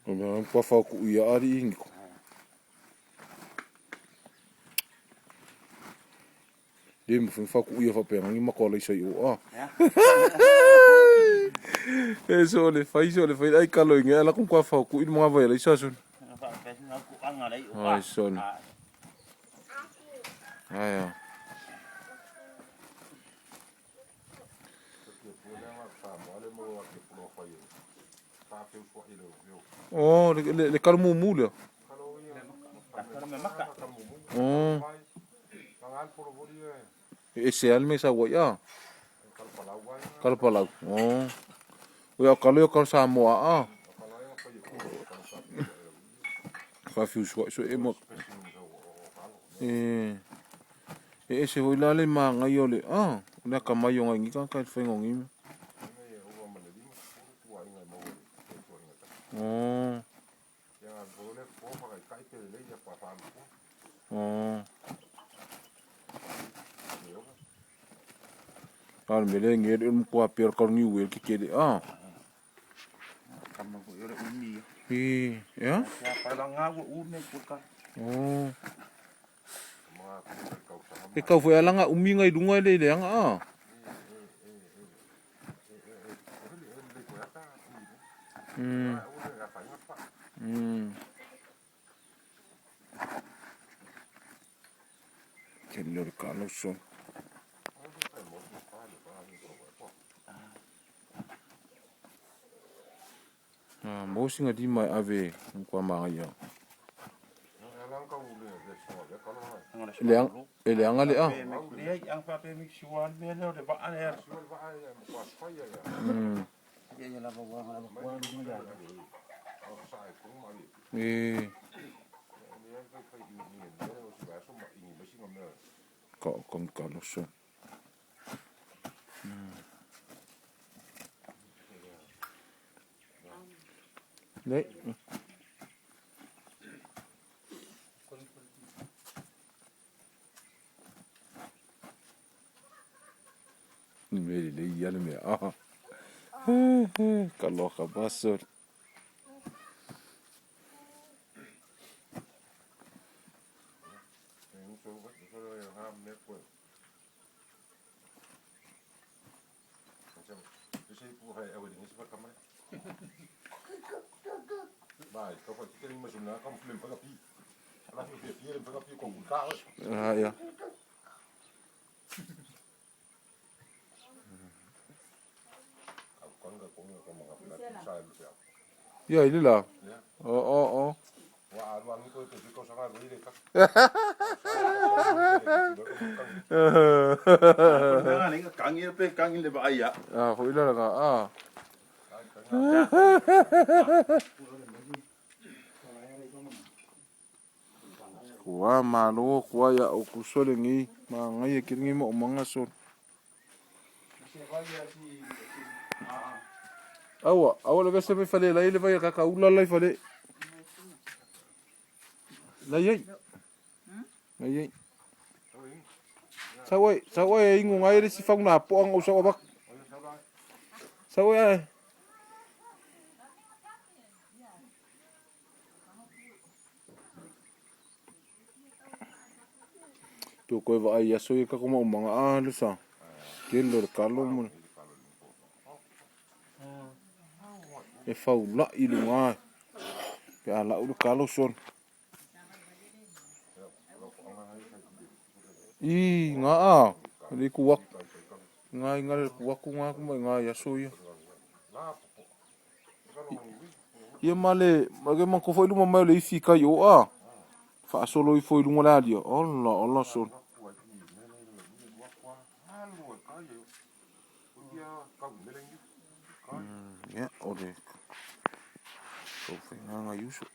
O mea pa fa ku ia ali ingi ko. Le mo fa ku ia fa pe ngi ma ko lai sai o a. E so le fai so le fai ai kalo inge ala ku kwa fa ku i mo va lai sa sun. Ai son. Ai a. Oh, le kalo mumu lea. Oh. E ese lava le mea i sau ai a. Kalo palau. Oh. Oi a kalo ia kalo Samoa a. Faafiusuai so e mo. E e ese foi la le magaia o le a, o le akamai o ngai ngi ka ka faiga o ngi mea. Oh. Oh. A le mea lea nge le mkua pia ka ngi wel ke ke le a. Kama ko yore umi. E, ya? Ya pa la nga wo umi ko ka. Oh. E kau foi alanga umi ngai lunga le le anga a. Ke le le ka no so. Ah, mo singa di mai ave kwa manga ia. Le ang e le anga le a. E ka ka ka no so. Đấy. Me le ia le mea. Ah. Ka loka basur. Ah, ya. Ia ile la. Oh oh oh. Ah, foi la la ah. Kua malo kua ya o kusole ngi ma ngai e kiri ngi mo manga so. Awa, awa le vese me fale lai le vai ka ka ula lai fale. Lai ai. Lai ai. Sau ai, sau ai ingo ngai le si fang na po ang usau abak. Sau ai. Pe o koe vaai aso ia ka koma o manga a le sa. Ke lo le kalo mo. E fau la i lunga. Pe a lau le kalo son. I ngā a, le ku wak. Ngā i ngā le ku waku ngā kuma i ngā i aso ia. Ia ma le, ma ke ma kofo i luma mai o le ifi kai o a. Faasolo ifo i lunga le alia. Ola, ola son. Ia, o le kau whainganga i uso.